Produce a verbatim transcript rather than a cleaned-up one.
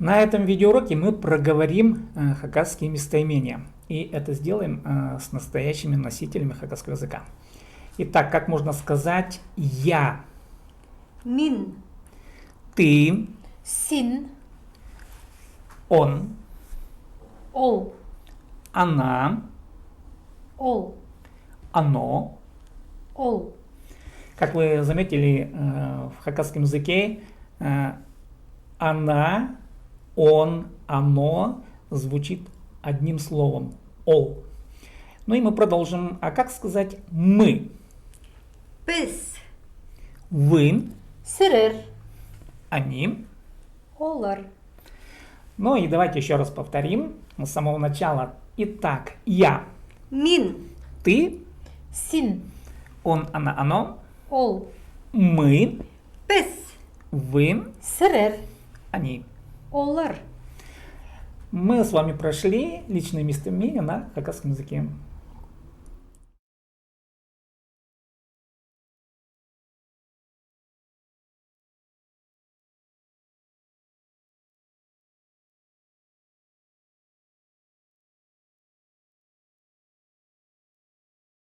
На этом видеоуроке мы проговорим э, хакасские местоимения. И это сделаем э, с настоящими носителями хакасского языка. Итак, как можно сказать «я»? Мин. Ты. Син. Он. Ол. Она. Ол. Оно. Ол. Как вы заметили, э, в хакасском языке э, она, он, оно звучит одним словом. Ол. Ну и мы продолжим. А как сказать «мы»? Піс. Вы. Сірер. Они. Олар. Ну и давайте ещё раз повторим с самого начала. Итак, я. Мин. Ты. Син. Он, она, оно. Ол. Мы. Піс. Вы. Сірер. Они. Олар. Мы с вами прошли личные местоимения на хакасском языке.